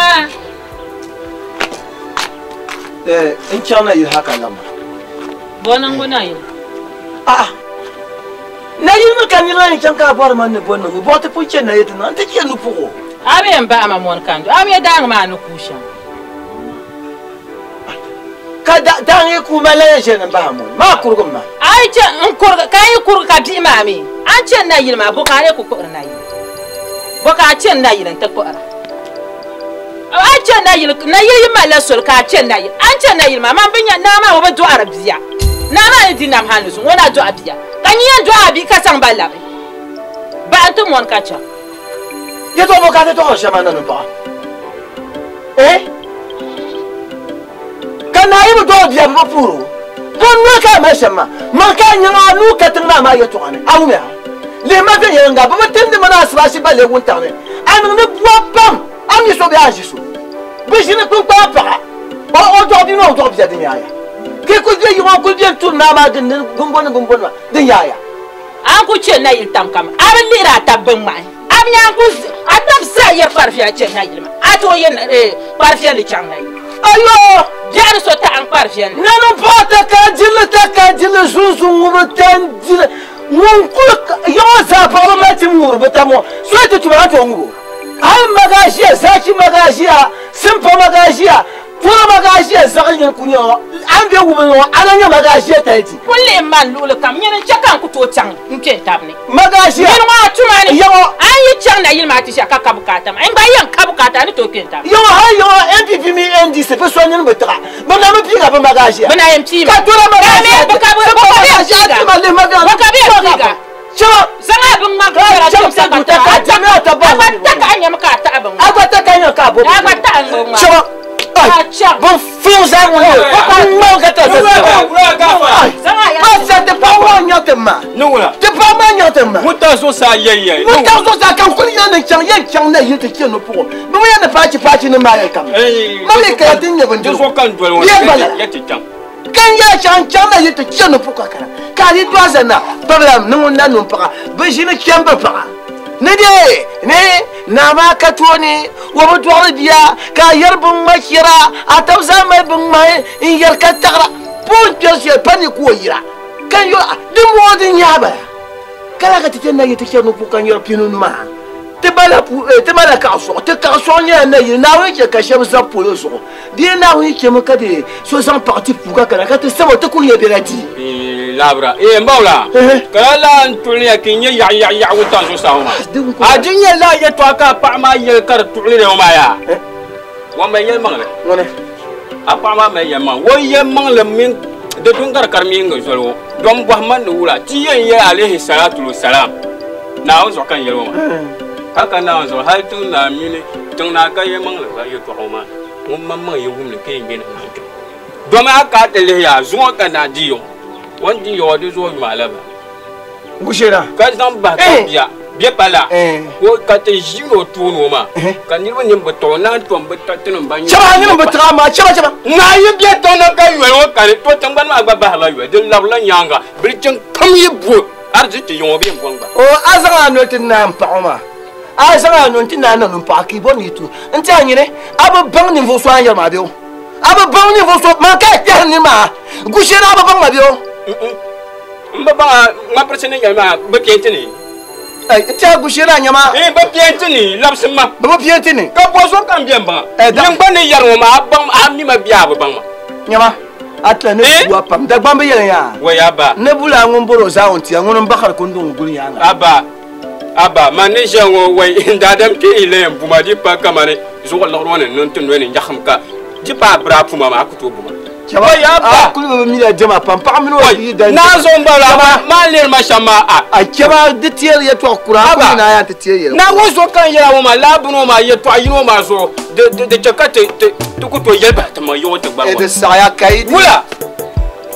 Ah. Eh, n chaŋ na yili ha ka lamma. Bɔ niŋbu na yili? Ah. Na yili mi ka nira yɛn chaŋ ka a bɔri ma ni bɔ niŋ bɔ ti pun chɛ na yili ti niŋ n ti chɛ nupuɣu. A mi yɛn bahi ma mɔni ka n do. A mi daaŋa maa ni kuui shɛm. Ka daaŋa yi kuui ma la yɛn ʒe ni n bahi a mɔni maa kurigim ma. A yi chɛ n kurigi ka a yi kurigi ka bihi maa mi a ni chɛ nayili maa bɔ ka a lee ku kpuɣiri nayili? Bɔ ka a chɛ nayili n-ti kpuɣira? A yi chɛ nayili, nayili yi malila soli ka a chɛ nayili. A ni chɛ nayili maa, man bi nya naa maa o bi dɔɣiri bia. Naa maa ni di nam hal ni zuŋɔ o na dɔɣi bia. Ka nyin yɛn dɔɣi a bia ka zaŋ ba labi. Bahi nti mɔni ka chaŋ. Yɛtɔɣ bɔ ka a ti tɔɣiri shɛm a nanim paɣa? Eh? Ka naa yi bi dɔɣi bia bɛ bi puhir o. Bɔ noli ka a mali shɛm maa? Man ka a nyaŋ a nuu katiŋ maa maa yɛtɔɣa ni, a wumya? Lihi ma viɛnyɛliŋga, bɛ bi timdi ma ni asibaasi ba leei wuntaŋ ni. A niŋ ni bua pam, a mi so bee a ʒi so. Bɛ ʒini kpiŋkpama paɣa, o dɔɣi bia maa o dɔɣi bia din yaaya. Ka yi kul be yiŋɔ n-kul be n-turi naa maa gindi bimbɔni bimbɔni maa din yaaya. A ni ku chɛ nayili tam kam, a bi lihiri a tab biŋŋmahi. A bi nya n ku a tab zaa yɛri kparifiɛli chani nayili maa, a tooi yɛ kparifiɛlli chaŋ nayili. Ayo! Biɛɣuni so taɣi n kparifiɛlli. Nanim paɣa takadili takadili zunzun ŋubiri tandili ŋun kuli yiŋɔ zaa paɣaba mali tim ŋubiri bi tam ŋɔ so yi ti tuma a tooi ŋubo hali magaʒiya zaachi magaʒiya simpa magaʒiya Polo magaʒia zaɣ yini ku nyɛ ŋɔ, a ni be wubili ŋɔ, a na nyɛ magaʒia tali di. Kul lihi man luɣili kam, nyini n-chɛ ka n ku tooi chaŋ n-kpe n tab ni. Magaʒia Nyini ŋɔ a tuma ni, yaŋɔ. A ni yi chaŋ nayili maa ti shɛli ka ka bukaata maa, n gba yɛn ka bukaata, a ni tooi kpe n tab ni. Yaŋɔ, hali yaŋɔ NPP mini NDC bɛ so nini bi tiɣa, bɛ na mi piiga bɛ magaʒia. Bɛ na yɛn pii ma. Ka tora magaʒia Ka ti, ka bɛ ti ka pa bɛ yɛn magaʒia piiga. ti ma lihi ma viɛŋ Bɔ ka bɛ yɛn ka piiga. Chɛma. Zaŋ a biŋŋmaŋ Ka kpɛra chaŋ tumsa ti ka du ta taɣi. ka A jɛmi a ta ba gba ta ka a nyami ka a taɣi biŋŋmaŋ. A gba ta ka a nya ka a bo A gba taɣi n biŋŋmaŋ. Chɛma. A chaŋ. Bin fiŋ zaa ŋun nyɛ ŋmaŋ ka ta ba sa ti paɣa maa nyaŋ ti ma ti paɣa maa nyaŋ ti ma Ŋun ta zuɣusaa yɛn yɛn ŋun ta zuɣusaa ka n kuli yɛn ni chaŋ yɛn chaŋ na yili ti chɛ ni puɣu bɛ mi yɛn ni paachi paachi ni maa yɛn kam ma mi ka ti nyɛ bindirigu Di zuɣu ka n doli ŋɔ Yɛn gba yɛ ti chaŋ. Ka n yɛli chaŋ n chaŋ na yili ti chɛ ni puɣu ka kana ka a yi dɔɣi zani na kpabila ni ŋun na nun paɣa bɛ ʒini chɛm bɛ paɣa ni dee ni naa maa ka tooni o bi dɔɣiri bia ka a yɛri binŋma chɛra a tab zaa mali binŋmahi n yɛri ka taɣira pun kpɛri shɛli pa ni ka o yira ka n yɔri a dimbɔŋɔ din nyaai bala ka lahi ka ti chani nayili ti chɛri ni puɣu ka n yɛri pinu maa ti malila kaɣisɔɣu ti kaɣisɔɣu nyɛla nayili Naawuni chɛ ka shɛba zabi polo zuɣu Bee Naawuni chɛmi ka di so zaŋ paɣa ti puu ka kana ka ti sab o ti kuli nyɛ bɛla di. Labira, Ee m bawla, ka lala la n tuɣili ya ka yi nyɛ yaɣi yaɣi yaɣi wuntaŋ zuɣusaa ŋɔ maa. A di nyɛ lala yɛtɔɣa ka a paɣa maa yɛli ka di tuɣili li ŋɔ maa yaa? Ŋɔ mali yɛlimaŋli. Ŋuni? A paɣa maa mali yɛlimaŋli. O yɛlimaŋli mini di dun gari ka di mi ŋ zoli ŋɔ. Dom bɔhi ma ni wula ti yɛn yɛli alaihi salatu wa salam. Naawuni zuɣu ka n yɛli ŋɔ maa. Hal ka Naawuni zuɣu, hal tiŋ naa mini tiŋ naa ka yɛlimaŋli gba yɛtɔɣa ŋɔ maa. Ŋun maŋmaŋ yi wum li ka yi ŋme ni ŋmaŋ kpɛm. Dama a ka ti lihi yaa, zuŋɔ ka naa di yiɣ o. O ni di yiɣ o di zuɣu yuma a la ba. Gushera. Ka zaŋ bahi ka bia bɛ pa la, ka ti ʒiin o tooni o maa, ka niriba nini bi tiɣi o, naan tom bi tiɣi tinim ban nyɛ Chɛba, nini bi tiɣi a maa, chɛba, chɛba. Naa yi be tiŋ ni ka yoli o kani, to tiŋgbani maa gba bahirila yoli, di labirila nyaaŋa, bilichin kam yi bo ariziki yiŋ o bee m-bɔŋ gba. O, a zaŋ a noli ti naa m-paɣ o maa. A zaŋ a noli ti naa na nun paɣa ka i bɔri ni yi tuhi n-ti a nyini, a bi baŋ ninvuɣ so a ni yɛri maa bee o? A bi baŋ ninvuɣ so man ka a kpɛhiri nini maa gushɛri a bi baŋ ma bee o? M bi baŋ a ŋmapirisi ni yɛli maa bi peenti ni. Ai, n-ti a gushɛri a nya maa. Ii, bi peenti ni, labisi ma. Bɛ bi peenti ni. Ka bɔ so ka m bɛn baŋ a. Nyin gba ni yɛri ŋɔ maa, a baŋ a mi ma bee a bi baŋ ma? Nya ma, a tila ni bua pam. Dagbamba yɛli yaa. Wai, a ba. Ni bula ŋun bɔr o zaawun tia, ŋuni m-baɣiri kunduŋ guli nyaaŋa. A ba. Aba, man ni ʒiya ŋɔ wai n daadam kpe yi la yɛn bu ma di pa kamani zuɣu liɣiri ŋɔ ni niŋ ti noli ni nyaɣisim ka di paai biri a puma maa, a ku tooi bu ma. Chɛba, Wai a aba! kuli bi mi la diɛma pam, paɣa mini o bia dan Naa zuɣu m-bala, Chɛba! maa lihiri ma shɛm maa, a. A chɛba di teeri yɛtɔɣ kura, a kuli Aba! mi ni a yɛn ti teei yɛli kura. Naawuni zuɣu ka n yɛl a ŋɔ maa, lala bini ŋɔ maa, yɛtɔɣ yini ŋɔ maa zuɣu, di chɛ ka ti ku tooi yɛli bahi ti maŋ yiŋɔ ti gbari Di ŋɔ. saɣiya ka yi di. Wula!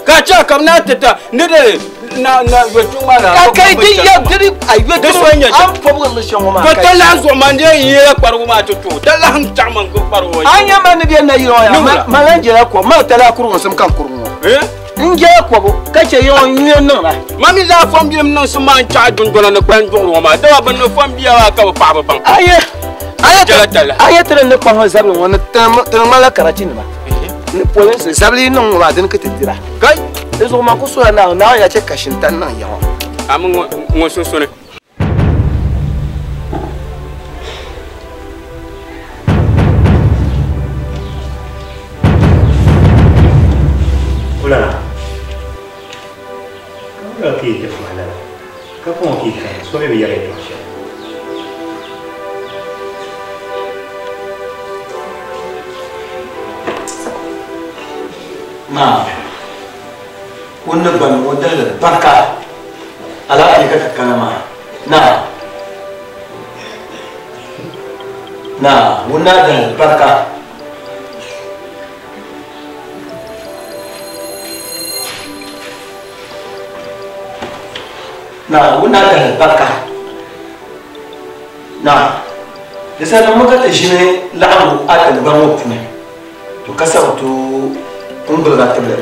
Ka chɛ ka bɛ naan ti ta ni di na na yɔtiŋ maa na. Ka kai di yɛ diri a yɔtiŋ Di so n-nyɛ a ni pɔbigiri li shɛm ŋɔ maa. To ti lahi zuɣu man di yɛn yeela kparigu maa ti tooi ti lahi n-taɣi man gbubi kparigu ŋɔ. A nya man ni be nayili ŋɔ yaa, Ni wula? man lan jɛla kɔbu, man tala kuriginsim ka n kurigi ŋɔ. Eh? N jɛla kɔbu ka chɛ yiŋɔ n yuya niŋ la. Man mi zaa fom bilim niŋsim maa n-chaɣi dundona ni kpalim duɣiri ŋɔ maa, dama bɛ ni fom bia maa ka bɛ paɣi bi baŋ. A nya Aya tiri ni kpaŋ zabili ŋɔ ni tiri ŋmanila karachi nima ni polinsi zabili niŋ ŋɔ maa dini ka ti dira kai di zuɣu maa ku sola Naawuni ya chɛ ka shintani niŋ ya ŋɔ ami ŋɔ sunsuuni Ulala ka ki te fuhala ka pon ki ka so be yare to sha na wonna ban o dal barka ala ka kalama na na wonna dal barka na wonna dal barka na disa na muka ta shine la'amu atal ban wopne to kasabtu ngulga table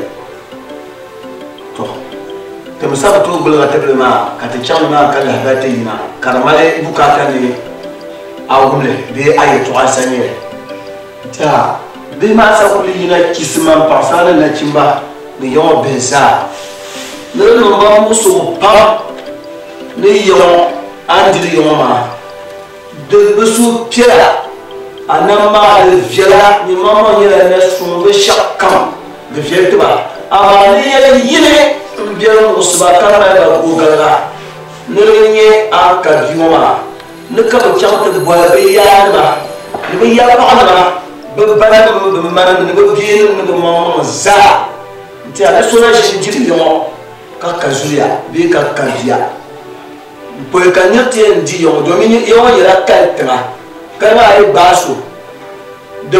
to te musabtu ngulga table ma ka te chang ma ka la ba te yina karamale bukata ni awumle be ayi to asanye ta be ma sa ko yina kisman pasana na chimba ni yo benza ne no ba musu pa ni yo andiri yo ma de besu piera anama de viela ni mama yela na sumbe chakam de viela ba amani yela yine biel usba kana ba gugala ne nye aka bioma ne ka ba chante de boya be ya ma ne be ya ba ma be bana be ma ne be bien ne be mama za ti ala sona shi jiri yo ka kazuya be ka kadia boy ka nyati ndi yo domini yo yela kaltra kana ai baso de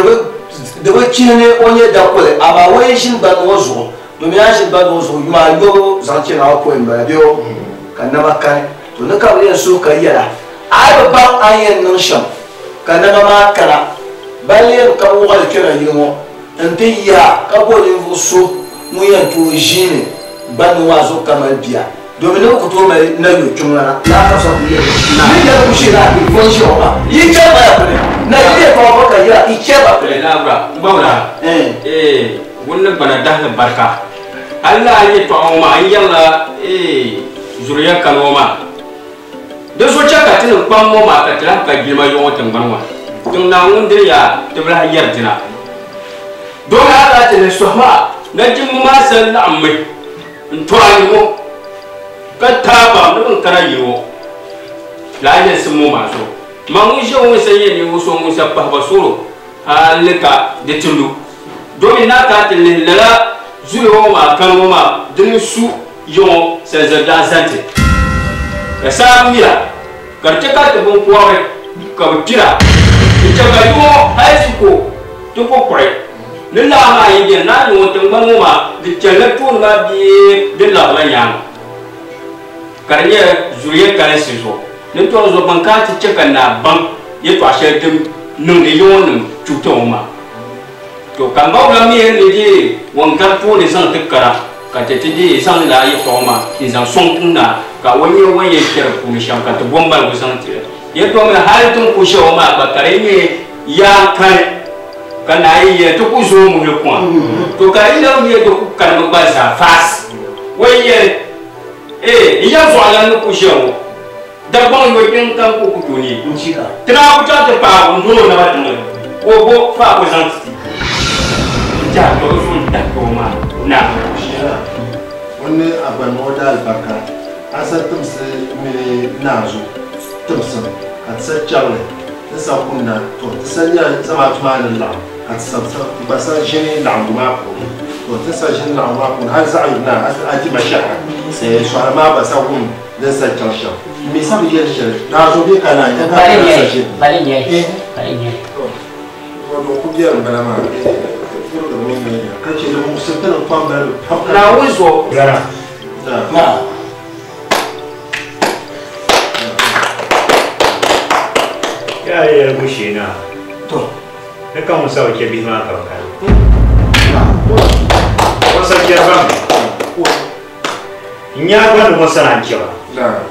we chine onye dakole aba we shin ba no zo domin ya shin ba no zo ma yo zanche na ko en ba bio kana ba kai to na ka we so ka yela ai ba ayen nan sham kana ma kala balle ka wo ga kira yimo nti ya ka bo ni so mu yan to jine ba no wa zo kama bia domin ko to mai na yo chumla na ka so ku na ni da ku shi na ku fon shi ba yi che ba ya na yi ko ba ka ya i che ba na bra ba wala eh wannan bana dahla barka Allah ya to ma an yalla eh zuriya kaloma da so chaka tin kwan mo ma ka tira ka girma yo watan ganwa tun na wundir ya tibla yar dina don Allah ta ne sohma na jin ma san na ammai in to ani mo ka taba mun kara yiwo la ne sun mu ma so ma mun je mun sai ne wo so mun sa pa ba soro halika de tulu domin na ka tin lala zuyo ma kan ma din su yo sai zarda zante ka sa mira karce ka ta bon kuwa ka kira ita ga yo hai su ko to ko kure lilla ma yi na ni won ban ma di challa tun ma bi de la la nyang karnya zuriye kare sizo ni to zo ban ka ti cheka na ban ye to ashe dim nung de yon chuto ma to kan ba la mi ni di won ka to ni zan te kara ka te ti di zan la ye to ma ni zan song tun na ka won ye kere ku ni sham ka te bomba ku zan te ye to ma hal tun ku sho ma ba kare ni ya kare kana yi to ku zo mu le kwa to ka ila mi to ku kan ba za fas waye eh iya zo ala no ku sho da bon yo kin kan ku ku tuni nchika tra ku ta te pa ku no na ba tun ko bo fa ku zan ti ja to sun ta ko ma na wani aban oda albarka asa tumsi mi nazo tumsi atsa chawle nsa kunna to tsanya zama tuma la atsa basa jini la nguma ko to tsa jini la nguma ko har za na aji mashaha sai so ma ba sa kun dan sa charsha mi sa bi yershe na zo bi kana ya ka bale nye bale nye to ko biya bana ma ka ce da musultan kwan ba na wuzo gara na ya ya gushi na to ne kan musa ke bi ma ka ka ko sa ke ba nya ba no sa nan cewa na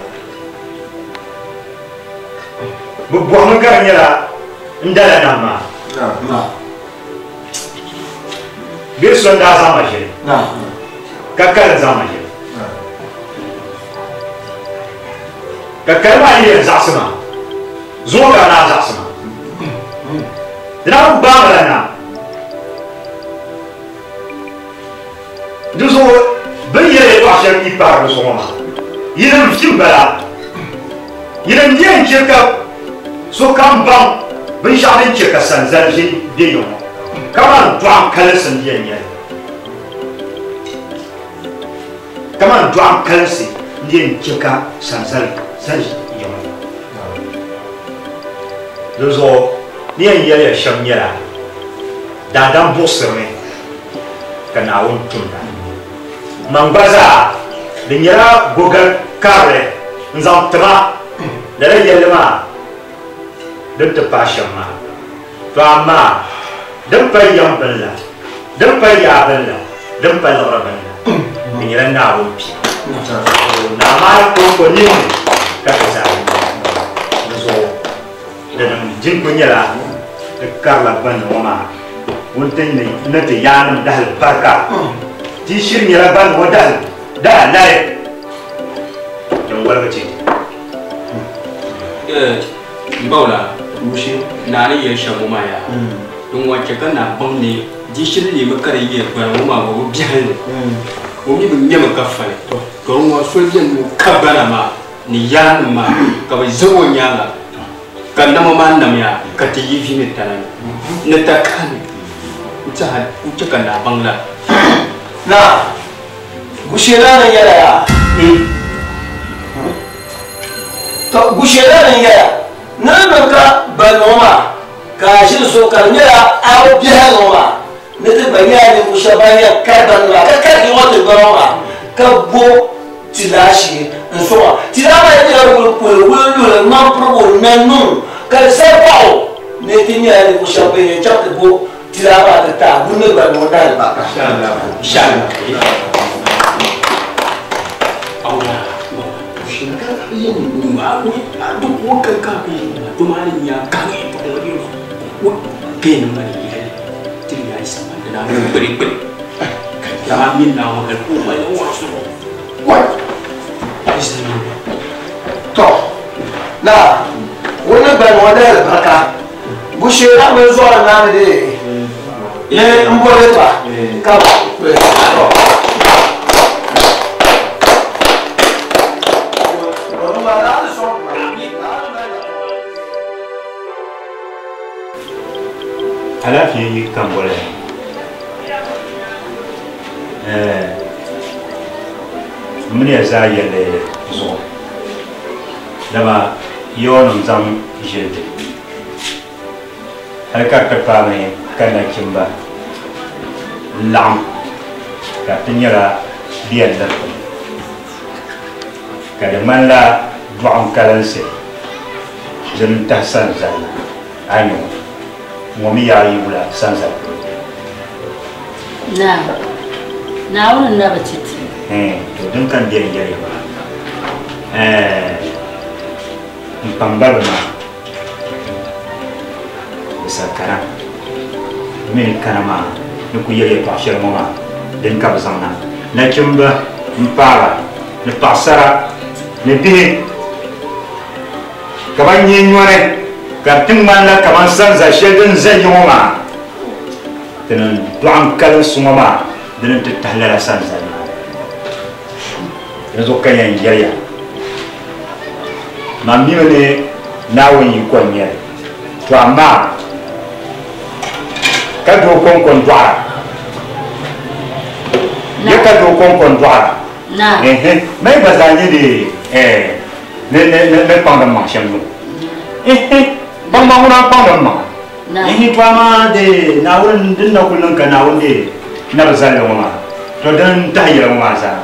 bu bu mun ka nya la N dala nam maa. Bee so n-daa zaŋ ma ʒili, ka kali n-zaŋ ma ʒili. Ka kali maa yi yɛn zaɣisi ma, zuŋɔ ka a naan zaɣisi ma. Di daa kul gbaai ma la naa. Dinzuɣu bɛ ni yɛli yɛtɔɣ shɛli yi paai di zuɣu maa, yinim vi m-bala. Yinim di yɛn chɛ ka sokam baŋ binshɛɣu din chɛ ka sanzali ʒe bɛ ya ŋɔ, kaman dɔɣim kalinsi n-di yɛn nyɛ li. Kaman dɔɣim kalinsi n-di yɛn chɛ ka sanzali zali ya ŋɔ. Dinzuɣu ni yɛn yɛli ya shɛm nyɛla, daadam buɣisirimi ka Naawuni tumda. Man gba zaa, di nyɛla gogal karili n-zaŋ ti ma lala yɛlli maa din ti paai shɛm maa. To amaa din pa yɛm bini la, din pa yaa bini la, din pa liɣiri bini la, di nyɛla Naawuni pia. Naa maa ni kɔŋko ninni ka ti zaa yi nya. Dinzuɣu dinim jin kuli nyɛla di karila gbunni ŋɔ maa ŋun ti ni ti yaannim dahali barika. Ti shiri nyɛla ban ŋɔ dahalali din woligi ti. M bawla, naa ni yɛli shɛm ŋɔ maa yaa, din ŋɔ chɛ ka naa baŋ ni di shiri leemi ka di yɛli gbana ŋɔ maa o bi biɛhili ni, o mi bi ŋmɛmi ka fali. Ka di ŋɔ soli beni ni o ka gbana maa ni yaannim maa ka bɛ ʒe o nyaaŋa ka nama maa namya ka ti yi vi ni tana ni ni takahi ni n-tɛha n-chɛ ka naa baŋ la. Naa, Gushela ni yɛla yaa. To Gushela ni yɛla ni di niŋ ka bali ŋɔ maa ka a ʒiri so ka di nyɛla a bi biɛhi ŋɔ maa ni ti gba nyɛla ninvuɣ shɛba ban yɛn kari bani maa ka karigi ŋɔ ti gbana ŋɔ maa ka bo tilaa shee n-sɔŋ a. Tilaa maa yi nyɛla wuli polo, wuli luhili, ŋmani piribu, nanuŋ ka di sa baɣ o ni ti nyɛla ninvuɣ shɛba ban yɛn chaŋ ti bo tilaa maa ti taai ŋun ni gbani ŋɔ nahi ba. To, naa, ŋun ni gbani ŋɔ nahi barika. Gushee a mini zɔri naa ni dee ni m boli ba ka bɛ to. Alaafee yi ka m boli m mini ya zaa yɛlli zuɣu dama yɔɔnim zaŋ ʒili ti hali ka ti paami ka nachimba laɣim ka ti nyɛla bɛ yɛn liriti ka di ŋmanila dɔɣim kalinsi din n-tahi sanzali na. A ni nya ŋɔ, ŋɔ mi yaa yi wula sanzali polo. Naa, Naawuni n-na bi ti ti. Ɛɛn, to din ka m beni yɛli ya maa, ɛɛn, m kpambaliba maa bɛ sa kana, bɛ mi ni kana maa ni ku yɛli yɛtɔɣ shɛli ŋɔ maa, din ka bɛ zaŋ na. Nachimba m-paai ba ni paɣisara ni bihi ka ba nyɛ nyɔni ka di ti ŋmanila kaman sanza shɛli din ʒe yi ŋɔ maa. Ti ni dɔɣim kalinsi ŋɔ maa dini n-ti tahi lala sanzali maa. Dinzuɣu ka yɛn yɛli ya, Man mimi ni Naawuni yiko n-nyɛ li, to amaa ka doo kɔŋko n-dɔɣira. Ya ka doo kɔŋko n-dɔɣira. Ɛhɛ, mali gba zaa nyɛ di ni ni kpaŋdi m maŋ shɛm ŋɔ. Ɛhɛ, kpaŋmaŋ ŋuna n-kpaŋdi m maŋa. Ɛhɛ, to amaa di Naawuni din na kuli niŋ ka Naawuni di na bi zali li ŋɔ maa, to dini n-tahi yɛla ŋɔ maa zaa.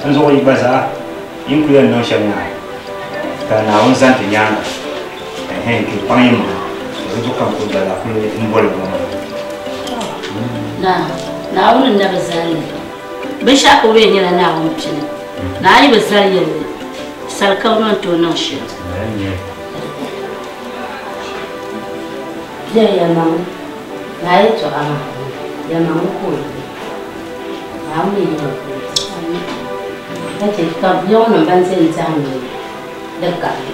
Dinzuɣu yi gba zaa yi ni kuli yɛn niŋ shɛm maa ka Naawuni zani ti nyaaŋa. Ɛhɛ, ka yi kpaŋ yi maŋa. To dinzuɣu ka n kuli gba zaa kuli m boli ŋɔ maa. Naa, Naawuni n-na bi zali li. Binshɛɣu ka o yɛn nyɛla Naawuni pini. Naa yi bi zali yɛlli, sali ka bɛ ni tooi niŋ shɛli. Bia yɛlimaŋli naa yɛltɔɣa maa yɛlimaŋli ka o yɛli Naawuni ni yɛli o ka o yɛli ka chɛ ka bia ŋɔ nim ban ʒɛ n-zahim li di karili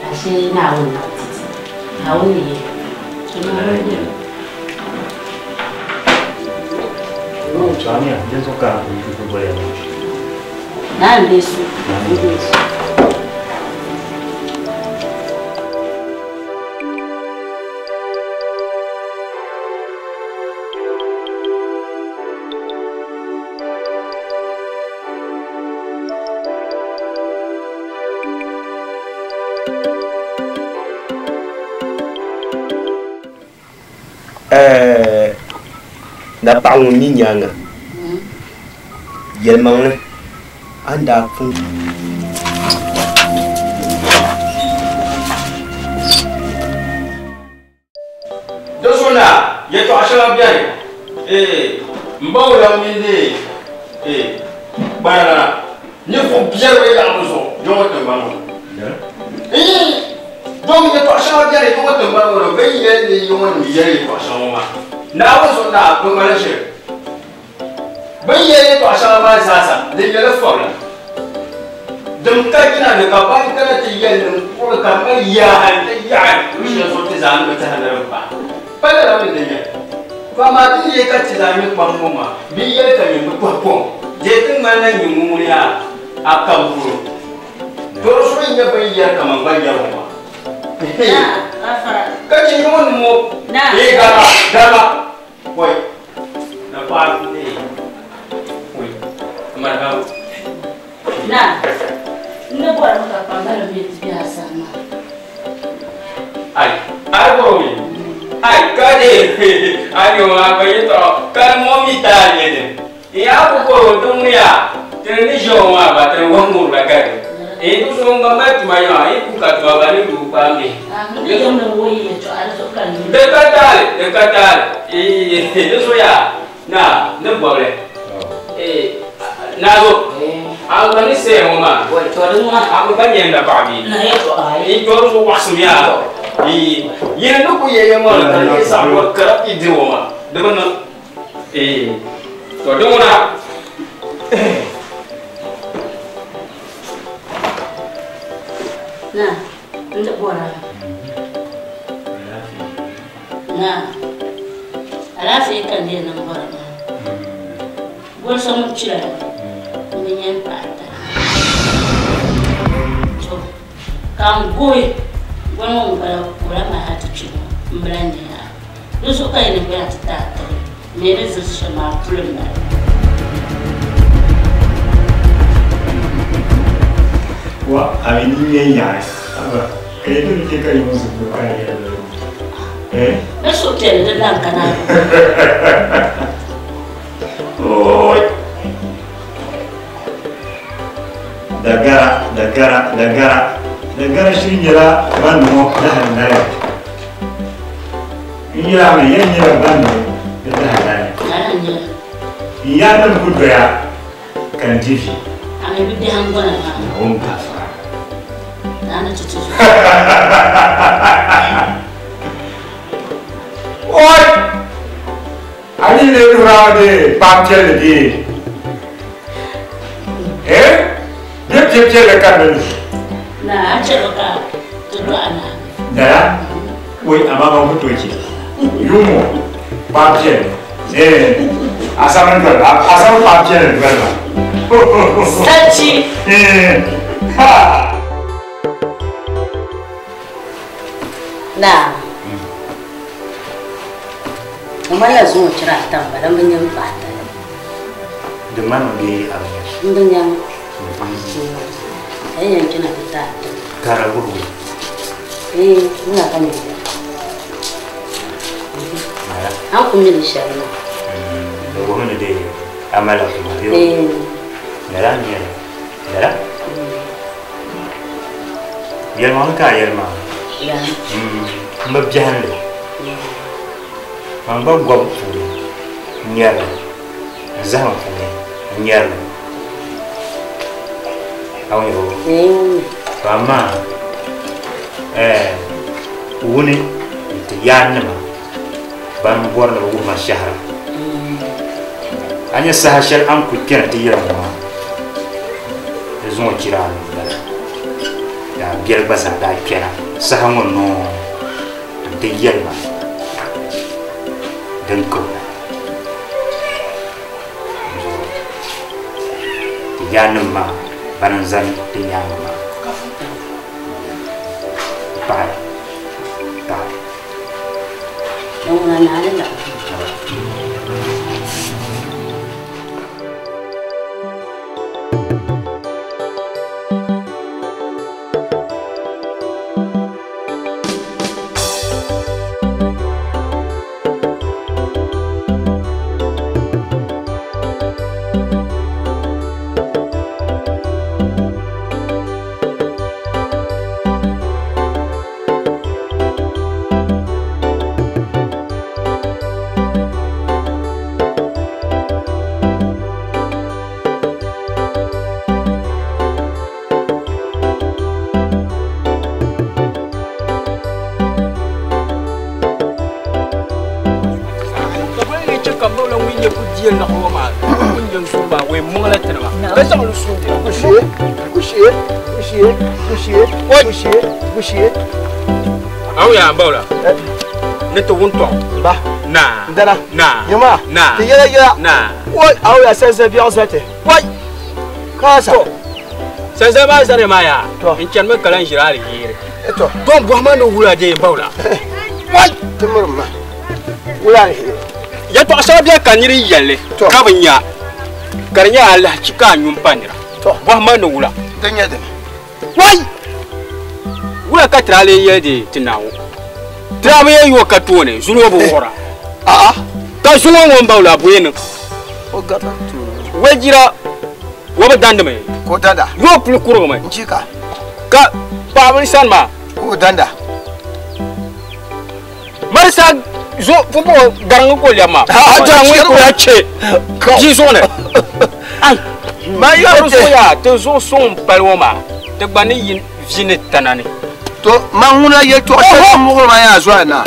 ashee Naawuni na ti ti Naawuni ni yɛli Naa n-deei su n-deei su. Na paɣa ŋun mi nyaaŋa yɛlimaŋli a ni daa pun Di zuɣu na yɛtɔɣa shɛŋa beni ee m ba o lan mini ee gbanalana ninvuɣ biɛri bee yaɣibu zuɣu yi ŋɔ tiŋgbani ŋɔ ni. Iin dom yɛtɔɣa shɛŋa beni yi ŋɔ tiŋgbani ŋɔ ni bɛ yi yɛli ni yi ŋɔ nim yɛli yɛtɔɣa shɛŋa ŋɔ maa Naawuni zuɣu na bɛ ŋmani ʒiri. Bɛ ni yɛli yɛtɔɣa shɛŋa maa zaasa di nyɛla fabila. Din ka jina ni ka ban kana ti yɛli ni n kpuɣi ka mali yaa hal ti yaɣi luɣ shɛli zuɣu ti zaa ni bi tɛha ni din pahi. Pa lala mi di nyɛ. To amaa ti ni yɛli ka ti zaa nyɛ kpam ŋɔ maa, bɛ yi yɛli ka nyin bi tɔhi kom, dee ti ŋmanila nyin ŋun yaa a kab guri. To di zuɣu n-nyɛ bɛ ni yɛri kaman gba yɛri ŋɔ maa. Ka chɛ yi ŋɔ ni ŋɔ, ee gama, gama, pɔi. Na paɣa ee, pɔi, amara ka. Naa, n ni bɔrimi ka kpambaliba mi ti be a sani maa. Ai, ai bɔro mi. Ai, ka de, ai yo ma ba yi tɔrɔ, ka di mɔ mi taa nyɛ din. N yaa ku bɔro din ŋuni ya, tini ni ʒe o maa ba tini wahu ŋuri la gari. N ku so n gba mali tuma yaŋa, yi ku ka tuma ba ni lu kpaam bihi. Di ka taali, di ka taali. Di so yaa, naa, ni bɔbili. Naa zo, a gba ni saya ŋɔ maa, a mi gba nyɛ n napaɣa bee? N tɔri zuɣu waɣisim yaa. Yini ni ku yɛ ya ŋɔ ni ka di nyɛ saɣim ka di diri o maa, di bi niŋ. To di ŋuna. Naa, n di bɔra. Naa, alaafee ka n lee niŋ bɔra maa. Boli so ŋun kpira n bi nyɛ m paɣa tali. To, ka n guhi goli ŋɔ m-bala ka o lahi mali hali ti kpi ŋɔ m bi lahi nya yaha. Di zuɣu ka yi ni gbaya ti taai tibili mi ni zilisi shɛm maa puli m-bala. Wa a mi ni nyɛ yaɣi aba ka yi dini chɛ ka yi ŋun zibigi ka yi yɛli eh? Ni suhupiɛlli din lan kana. Oi! Dagara, dagara, dagara, dagara shiri nyɛla ban ŋɔ dahi naya. N yɛla mi yɛn nyɛla ban ŋɔ di dahi naya. N yaannim ku doya ka n di vi. A mi bi biɛhi n-gɔna maa. Naawuni gafara. Naa ni ti ti zuɣu. Oi! A ni lee duhira mi dee kpaam piɛlli bee? Eh? Bɛ piɛ piɛlli ka di ni. Na a chɛmi ka ti dɔɣi na. Daya? Oi, amaa ban ku tooi chɛ. Yuŋ ŋɔ, kpaam piɛlli. Eh, asama n-doli ba, asama kpaam piɛlli n-doli ba. Sachi! Eh, ha! Na. O malila zuŋɔ chira ata m-bala, m bi nya m paɣa tali. Di ŋmanimi bee a bi nya? M bi nya. Ka yi yɛn kpɛna ti taai tibili. Ka di wuhibu? Ee, n na ka mi ya. A ni ku mi li shɛli maa. Di wuhimi ni dee a malila tuma bee? Ee. Lala n-nyɛ li. Lala? Yɛlimaŋli ka a yɛli maa. Ya. M bi biɛhindi. Man gba gɔbu puuni n nyɛri li, n zahima puuni n nyɛri li. A wum yɛligu? Ee. To amaa, wuni Ti yaannima ban bɔri ni bɛ wuhi ma shɛhira. A nya saha shɛli a ni kul kpɛna ti yira ŋɔ maa, di zuŋɔ chira a ni m-bala. Daa biɛli gba zaa daa kpɛna saha ŋɔ noo nti yɛli ba din kibila. Dinzuɣu ti yaannim maa bana n-zani ti nyaaŋa maa. Paɣi, paɣi. Aw yaa bawla ne to wun to ba na ndana na yama na ti yɛla yɛla na wai aw ya sɛnsɛn biɛɣu zati wai kaasa sɛnsɛn maa zani maa yaa To. n chani mi kala n ʒira aliheri to don bɔhima ni wula de bawla wai ti miri ma wula aliheri yɛltɔɣa shɛŋa bɛni ka niri yɛlli To. ka bi nya ka di nyɛ alahichi ka a nyun pa nira To. bɔhima ni wula di nyɛ dini wai wula ka tira lee yɛli de ti naawuni tira bi yɛn yo ka tooni zuŋɔ bi wuɣura aa ka zuŋɔ ŋɔ n bawla buyi niŋ o garila tooni wajira wo bi dandimi ka o danda yo puli kurigimi n chi ka ka paɣaba sani maa ka o danda marisa zo pumpɔŋɔ gariŋ ko lɛbi maa Ah, gariŋ to, ko ya che ji zuɣu ni ai ma yɔri yɔri zuɣu yaa ti zuɣu suŋ n pali ŋɔ maa ti gba ni yi vi ni tana ni to ma ŋuna yɛltɔɣa shɛli din muɣiri ma yaa zuɣu na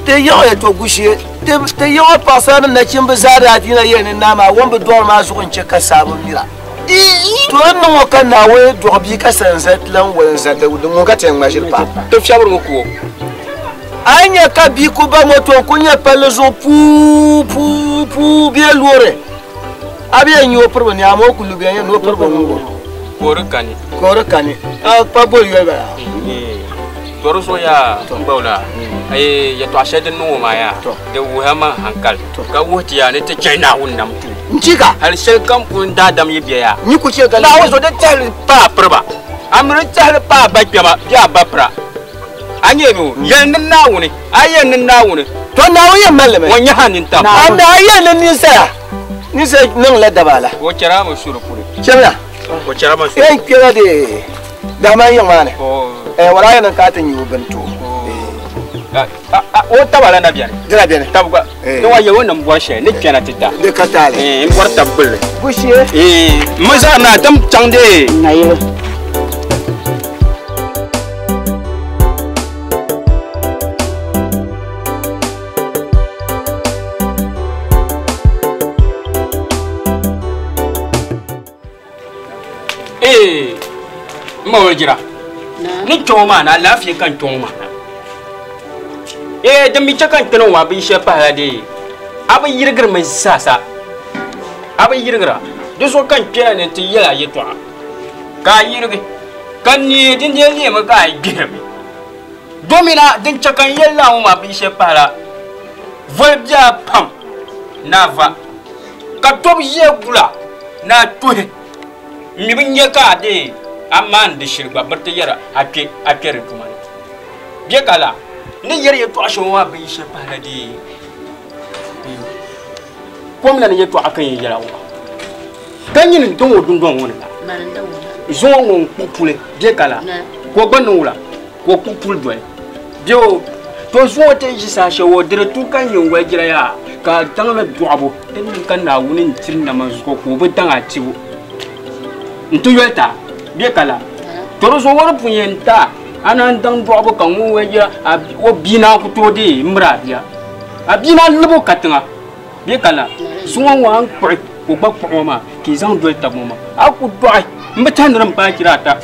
ti yiɣi yɛltɔɣa gushee ti yiɣi paɣasara ni nachimbi zaa daa dina yɛli ni naa maa ŋun bi dɔɣiri maa zuɣu n chɛ ka saabu mira to di niŋ o ka naawuni dɔɣi bia ka sanza ti lan wali n-za di ŋun ka ti yɛn ŋma ʒiri paai ti fiɛbiri ŋɔ ku o a yi nya ka bia ku ba moto n ku nyɛ palli zuɣu puu puu puu bee loori a bi yɛn nya o piribu ni amaa o ku lu bɛ yɛn ni o piribu ŋubo ka o di kani ka o di kani a kpa boli yoli bala to di zuɣu yaa n gbawla yɛltɔɣa shɛli din niŋ o maa yaa To. di wuhiya ma hankali ka wuhi ti yaa ni ti chɛ naawuni nam tu n chi ka hali shɛli kam puuni daadam yi bɛ yaa ni ku chɛ ka naawuni zuɣu di tɛhili paa piriba a mi di tɛhili paa ba kpɛma bee a ba pira a nyɛ mi o yɛli ni naawuni a yɛli ni naawuni to naawuni yɛn malli mi o nyaha nintam a mi a yɛn ni ninsala ninsala niŋla daba la o chɛra mi suri puli chɛmina o chɛra mi suri yɛn kpɛla de dahama yiŋ maa ni wala yɛn niŋ ka a ti nyɛ o bini to o taba la na biɛni dina biɛni tabi gba Eh. ni wa yɛ o ni bɔri shɛli ni kpɛna ti ta di ka taali n bɔri tabi gbulli gushee n mi zaa na tim chaŋ de Nayili. n ma wuli jira ni kpɛŋɔ maa na alaafee ka n kpɛŋɔ maa na din mi chɛ ka n kpɛna ŋɔ maa binshɛli pahila de a bi yirigirimi zaasa a bi yirigira di zuɣu ka n kpɛna ni ti yɛli a yɛltɔɣa ka a yirigi ka neei din dee neemi ka a gbihirimi domina din chɛ ka n yɛli laa ŋɔ maa binshɛli pahila voli biɛla pam ni a va ka tɔbu ʒiya gula ni a tuhi n mi bi nya ka a de a maan di shili gba biri ti yɛra a kpɛ a kpɛri tuma ni bɛ ka la ni yɛri yɛltɔɣa shɛŋa maa binshɛli pahila de kom na ni yɛltɔɣa ka yɛn yɛla ŋɔ ka nyini n daŋ o dundɔŋ ŋɔ ni la Mani n daŋ o na. zuŋɔ ŋɔ n kpuɣi puli bɛ ka la Na. ka o gba niŋ wula ka o kpuɣi puli doli bɛ o to zuŋɔ ti ʒi saha shɛli o diri tu ka nyɛ wali jira yaa ka daŋ mi dɔɣibu di niŋ ka naawuni n tiri nama zuɣu ka o bi daŋ a tibu n ti yoli ta bɛ ka la to di zuɣu o di pun yɛn ta A naan daŋ dɔɣibu ka ŋun wɛjira o bia naan ku tooi deei m miri a bia. A bia naan lab o katiŋa bee ka la zuŋɔ ŋɔ a ni kpuɣi ka o gba kpuɣi ŋɔ maa ka yi zaŋ doli taba ŋɔ maa a ku dɔɣi m bi tɛhi ni din paai chira ata ka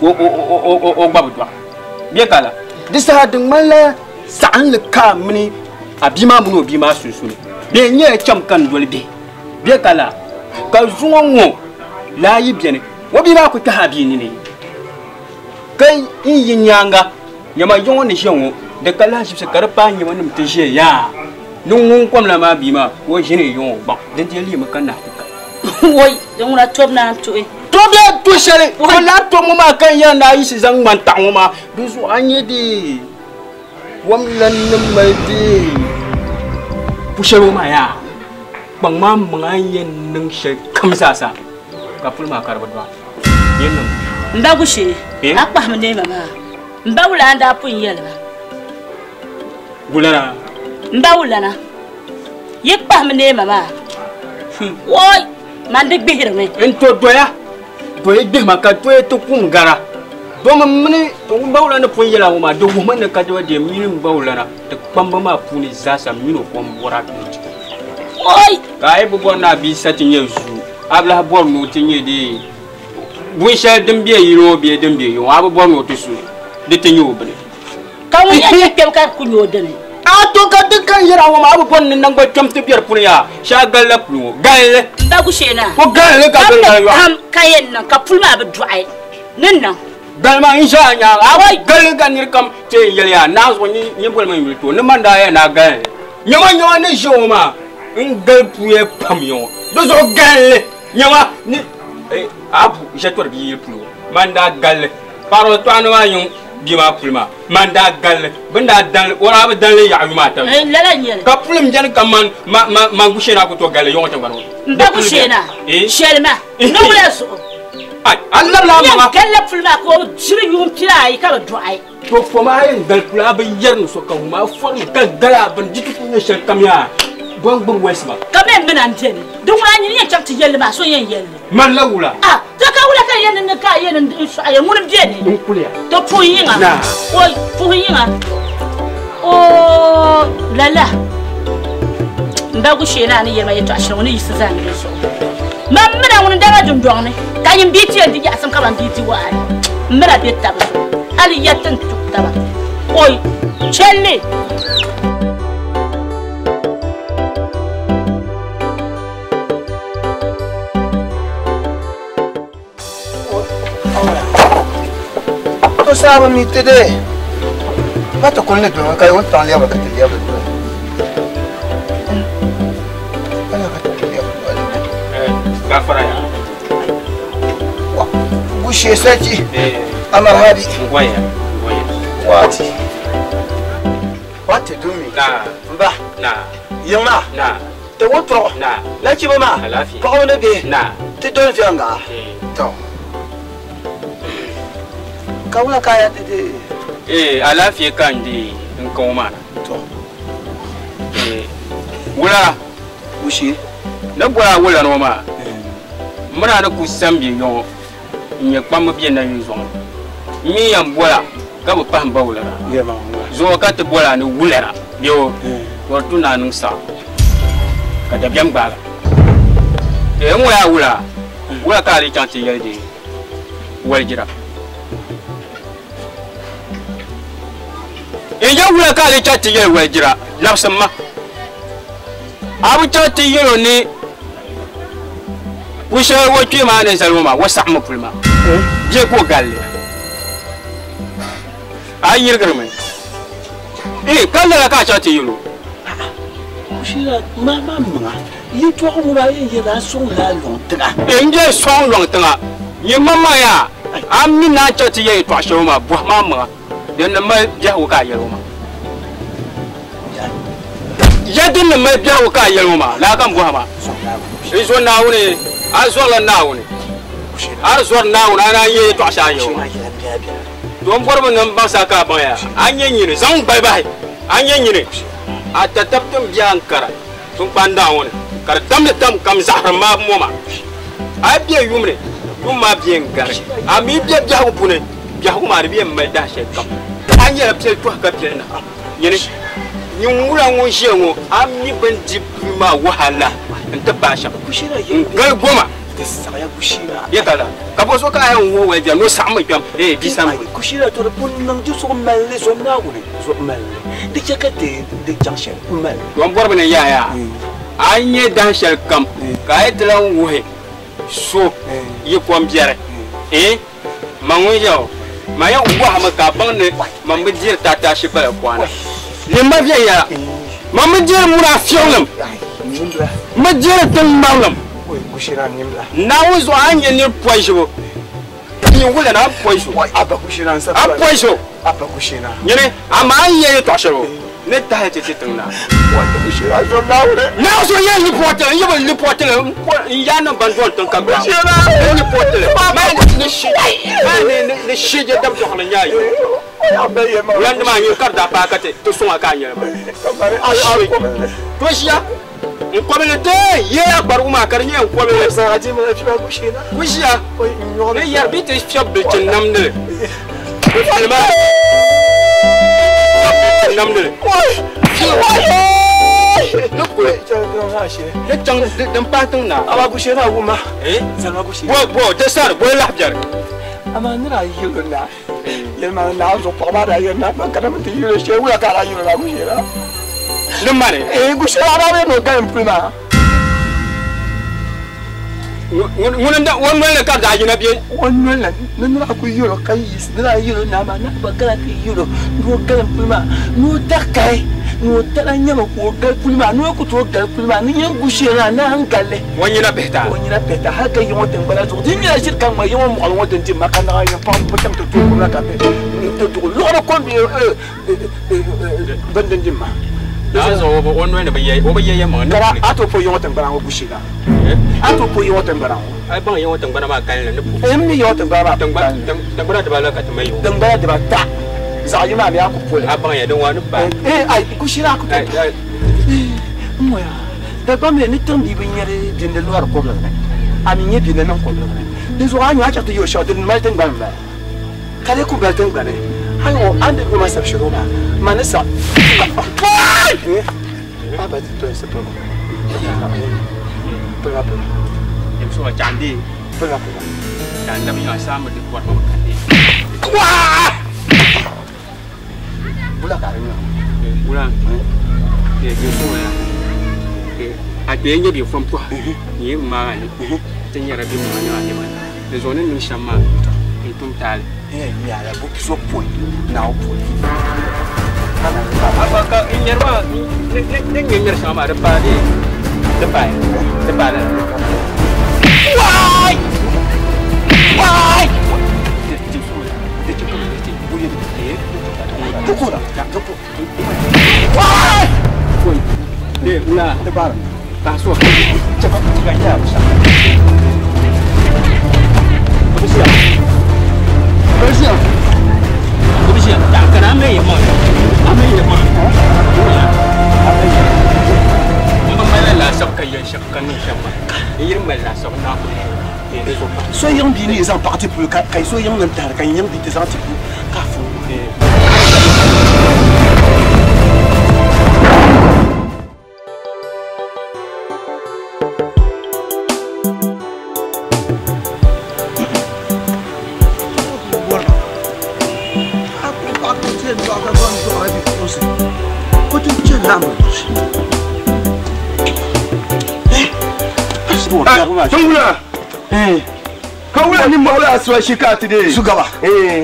o gba bi dɔɣi bee ka la di saha di ŋmanila saɣinli ka a mini a bia maa mini o bia maa sunsuuni bee n nyɛla cham ka n doli bihi bee ka la ka zuŋɔ ŋɔ laa yi beni o bia maa ku kpɛhi a bia nini ka n yi nyaanga nyama yiŋɔ ni ʒiya ŋɔ di ka lahaʒibisi ka di paai nyama nim ti ʒiya yaa ni ŋun komla maa bia maa o ʒini yiŋɔ gbaŋ din ti liimi ka nahi ti ka woi di ŋuna tobu naan tuhi tobu yaa to shɛli o laa tobu ŋɔ maa ka n yɛli ni a yiɣisi zaŋ ŋmani taɣi ŋɔ maa di zuɣu a nyɛ dee kom lan ni mali dee pu shɛli ŋɔ maa yaa kpaŋ maa maŋa a ni yɛn niŋ shɛli kam zaasa ka puli maa ka di bi dɔɣi yɛn niŋ n ba gushee a kpahimi neema maa n ba wula n daa pun yɛli ba wulana n ba wulana yi kpahimi neema maa woi man di gbihirimi n to doya doya gbihima ka doya ti kum gara domi mini n ba wulana pun yɛla ŋɔ maa di wuhimi ni ka dee mini n ba wulana ti kpamba maa puuni zaasa mini o kom bɔra woi ka a yi bi bɔri ni a bia sa ti nyɛ zuu a bi lahi bɔri ni o ti nyɛ dee binshɛli din be yili ŋɔ bee din be yiŋɔ a bi bɔri ni o ti su di ti nyɛ o bini ka ŋun yɛn nyɛ kpɛm ka di ku nyɛ o dini a to ka di kan yɛra ŋɔ maa a bi bɔri ni nangban kpɛm ti be di puuni yaa shee a galila puli ŋɔ galli n ba gushee na ko galli ka bin gali yɔɣu kam ka yɛn niŋ ka puli maa bi dɔɣi ni niŋ gali maa n ʒɛ a nyaanga a bi galli ka niri kam ti yɛn yɛli yaa naa zuɣu nyɛ boli mi yuli to ni man daa yɛn naa galli nyɛma nyɛma ni ʒɛ ŋɔ maa n gali puya pam yiŋɔ di zuɣu galli nyɛma ni a bu ʒɛ tori bia yili puli ŋɔ man daa galli paɣaba tɔɣani maa yiŋ bia maa puli maa man daa galli bin daa danli o daa bi danli yaɣa yuma ata lala n nyɛli ka pulim biɛni ka man man gushee naa ku to galli yiŋɔ tingbani ŋɔ n ba gushee naa shɛli maa ni wula zuɣu a labila a maŋa yɛn galla puli maa ka o ʒiri yuun pia ayi ka bi dɔɣi to fo maa yɛn gali puli a bi yɛri ni so ka ŋun maa fɔrimi ka gali a bini di ti ku nyɛ shɛli kam yaa bon gbubi wɛsi ma ka mɛ mina n biɛni di ŋuna nyini yɛn chaŋ ti yɛlli maa so yɛn yɛlli man la wula a to ka wula ka yɛn ni ka yɛn n sɔɣi ya ŋuni biɛni n kuliya to puhi yiŋa o puhi yiŋa o lala n ba gushee naa ni yɛlima yɛltɔɣa shɛli ŋɔ ni yiɣisi zani di zuɣu man mina ŋuni dama dundɔŋ ni ka yin bia ti yɛn di yaɣasim ka man bia di waɣali n mina be taba zuɣu hali ya ti n tuɣi taba oi chɛlli to saaba mi ti dee pa ti kuli ni doni ka o taŋ lɛbiri ka ti lɛbiri doli ala ka ti lɛbiri doli gafara ya wa gushee sarki amar hadi ngoya ngoya wati wati dumi na mba na yiŋ maa na ti wuntuɣu na nachiba maa Alaafee. paɣaba ni bihi na ti doli viɛŋga to ka wula ka a ya ti dee alaafee ka n dee n ka ŋɔ maa na to wula gushee ni bɔri a wula ŋɔ maa mira ni ku sam bɛ yɔŋɔ n nyɛ kpamba bɛ na yuli zuɣu ni n mi yɛn bɔla ka bi pahi n ba wulana zuɣu ka ti bɔla ni wulana bɛ o ka di tu ni a niŋ saɣam ka dabiɛm gbaaga n ŋɔ yaa wula wula ka a lee chaŋ ti yɛli dee walijira n yɛ wula ka a lee chaŋ ti yɛli walijira labisim ma a bi chaŋ ti yɛl o ni wushɛli o kpee maa ni zali o maa o saɣammi puli maa bee ka o galli a yirigirimi ka lala ka a chaŋ ti yɛl o gushee maa maa maŋa yɛltɔɣa ŋɔ maa yɛn yɛla a sɔŋla a lɔŋ tiŋa n bɛ sɔŋ lɔŋ tiŋa nyɛ ma maa yaa a mi naan chaŋ ti yɛ yɛltɔɣa shɛli maa bɔhi maa maŋa din ni mali biɛhigu ka a yɛli o maa ya din ni mali biɛhigu ka a yɛli o maa laa ka n bɔhi ma n zo Naawuni a zɔrila Naawuni a di zɔri Naawuni a naan yɛ yɛltɔɣa shɛli a yɛli o maa to n bɔrimi ni n baŋsa ka a baŋ ya a nyɛ nyini zaŋ gbali bahi a nyɛ nyini a tatabti n biɛ n kara tunkpandaa ŋɔ ni ka di damdi tam kam zaɣarim maa mɔ maa a yi bɛ yum ni yum maa bɛ n gari a mi bɛ biɛhigu puuni Biɛhigu maa di bi yɛn mali dahi shɛli kam. A nyɛla piɛli tɔhi ka piɛli na. Nyini nyin wula ŋun ʒiya ŋɔ a mi bin di puli maa wahala n-ti paai shɛm. N gali goma. Yɛtala ka bɔ so ka a yɛn wuhi wali no saɣammi kpɛm ee bia sani. Kushira to di pun niŋ di zuɣu malli zom Naawuni zuɣu malli di chɛ ka ti di chaŋ shɛli ku malli. Don bɔrimi ni yaa yaa a nyɛ dahin shɛli kam ka a yi ti lan wuhi so yi kom biɛri ee ma ŋun ʒiya ŋɔ ma yɛn wahimi ka a baŋ ni man bi diri taataashi pala kwana ni ma viɛnyɛla man bi diri munaafiɣilim m bi diri tiŋ marilim Naawuni zuɣu a ni nyɛ nir pɔiʒibu nyin wula na a pɔiʒo a pɔiʒo nyini amaa a ni yɛn yɛtɔɣ shɛli ŋɔ ni tahi ti ti tiŋ naa. Naawuni zuɣu yɛn lipɔtili n yi bi lipɔtili n yaa niŋ ban dɔni tiŋ ka gbaai n lipɔtili maa ni shije dabdɔɣili nya yi wulandi maa nyini ka di daa paai ka ti sɔŋ a ka a nyɛli maa to ʒiya n kɔbili dee yeeya gbarigu maa ka di nyɛ n kɔbili ku ʒiya ni yɛri bɛ ti fiɛbi bilichin namdili namdili ni kuli ni chaŋ din pahi tiŋ naa bo ti sari bo lahi biɛri amaa nira yilo na yɛlima naa zuɣu paɣa maa daa yɛli na man kana mi ti yilo shee wula ka a daa yilo na gushira ni mani ee gushira a daa bɛ ni o galim puli maa ŋuni o noli ni ka di daa yina bɛ o noli ni nira ku yilo ka yiɣisi nira yilo naa maa naa gba kana ti yilo ni o galim puli maa ni o daɣi kahi ni o tala nyɛma ka o gali puli maa ni o ku tooi gali puli maa ni yɛn gushira naa n galli o nyina bihita o nyina bihita hali ka yiŋɔ tingbana zuɣu di nyɛla ʒiri ka ŋma yiŋɔ mɔɣili ŋɔ din di ma ka naɣa yɛn paɣa bi chaŋ ti tooi kom la ka bɛ ti duɣu luɣuri kom bɛ bin din di ma naa zuɣu o noli ni o bi yɛ yɛlimaŋli kara a to po yiŋɔ tingbana ŋɔ gushira a to po yiŋɔ tingbana ŋɔ ai baŋ yiŋɔ tingbana maa kalinli ni po n mi yiŋɔ tingbana maa tingbana dibaa ka ti mali yiŋɔ tingbana dibaa zaɣ yini maa mi a ku poli a baŋ ya din waa ni paai ee ai gushira ku to n ŋɔya Dagbam ni tiŋ bia bi nyɛri bindi lɔri kɔbiligi ni a mi nyɛ bindi niŋ kɔbiligi ni di zuɣu a nyu a chaŋ ti yo shɛŋa di mali tingbani m-bala ka di ku bali tingbani a ŋɔ a ni di goma sabi shɛli ŋɔ maa ma ni sa a ba ti toyinsi piligu piliga piliga piliga wula ka di nyɛ wula a kpee nyɛ bɛ fom tɔha ni maa ni ti nyɛra bɛ maa nyɛla nima di zuɣu ni niŋ shɛm maa n tum taali yɛla bu so poi na o poi apa ka n nyɛri maa ni nyɛ nyɛri shɛŋa maa di paai di paai di paai lala waai waai tukura tuku waai de wula di baara taso cɛba ka nyɛ a Obisia. Obisia. Obisia. Ta kana me ye mo. Ame ye mo. Ame ye. Mba mala la sab ka ye shab kan ni shab. Yir mala la sab na ko. So yiŋ bii ni zaŋ paɣa ti puli ka so yiŋ nim tahari ka yiŋ bii ti zaŋ ti puli ka fun. Tungula. Ka wula ni mɔgɔ la sɔ si ka ti de. Sugaba.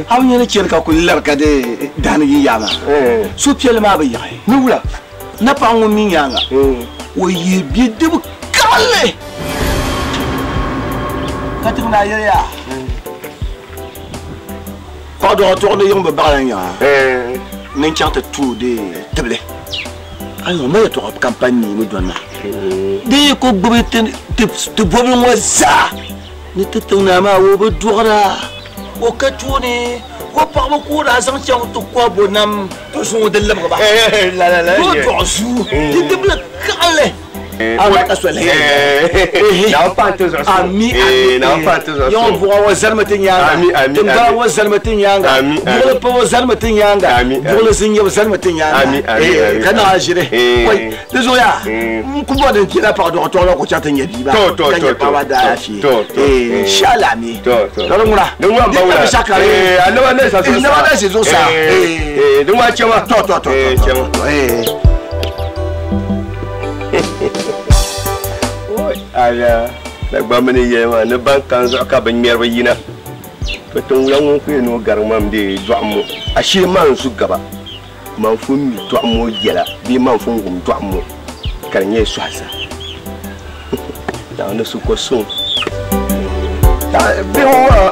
Aw ɲɛna cɛn ka kuli lari ka de daani yi yaama. So piɛlli maa bi yaɣi. Ni wula. Na paɣa ŋun mi nyaanga. O ye bidibu kaɣali. Ka tiŋ naa yɛliya. Paɣa dɔɣɔ tɔɣu ni yiŋ bi baɣala nyaŋa. Ni n chaŋ ti tuo de tibili. Ayiwa ma yɛltɔɣa kampani ni dɔnna. Di yi ku gbubi ti bɔbili ŋɔ zaa ni ti tiŋ naa maa o bi dɔɣira o ka tooni o paɣaba ka o daa zaŋ chaŋ ti kɔhi bo nam to zuŋɔ di libigi ba o dɔɣi zuu di dibili kaɣali A ka soli Na pa ti zuɣu ami ami na pa ti zuɣu yawan buɣa wa zalima ti nyaanga Ami, ami, tingbana ami. wa zalima ti nyaanga Ami, ami. buɣuli pa wa zalima ti nyaanga Ami, ami. buɣuli zinnyɛbu zalima ti nyaanga Ami, ami, Eh, ami, ka naa ʒiri Eh. koi di zuɣuya Eh. n ku bɔri din kpɛla paɣa dɔɣi tɔɣila ku chaŋ ti nyɛ bia maa To, to, ka to, nyɛ to, paɣaba to, daalaafee to, to, Eh, eh. shala ami To, to. ka di ŋuna Din ŋuna n di ba ŋuna. tabi shakari Eh, anaba ne sa zuɣusaa. Anaba ne sa zuɣusaa. Eh, Eh. eh, din ŋuna chɛma. To, to, to, Eh, to, chɛma. to, eh. Ala, Dagbamba ni yɛli maa ni ban kan zuɣu ka bɛ ŋmɛri bi yina to tiŋ wula ŋun ku yɛn ni o gari mam dee dɔɣim ŋɔ ashee man zu gaba man fun mi dɔɣim ŋɔ yɛla bee man fun wum dɔɣim ŋɔ ka di nyɛ sɔhisa Naawuni su ko suŋ bihi ŋɔ maa.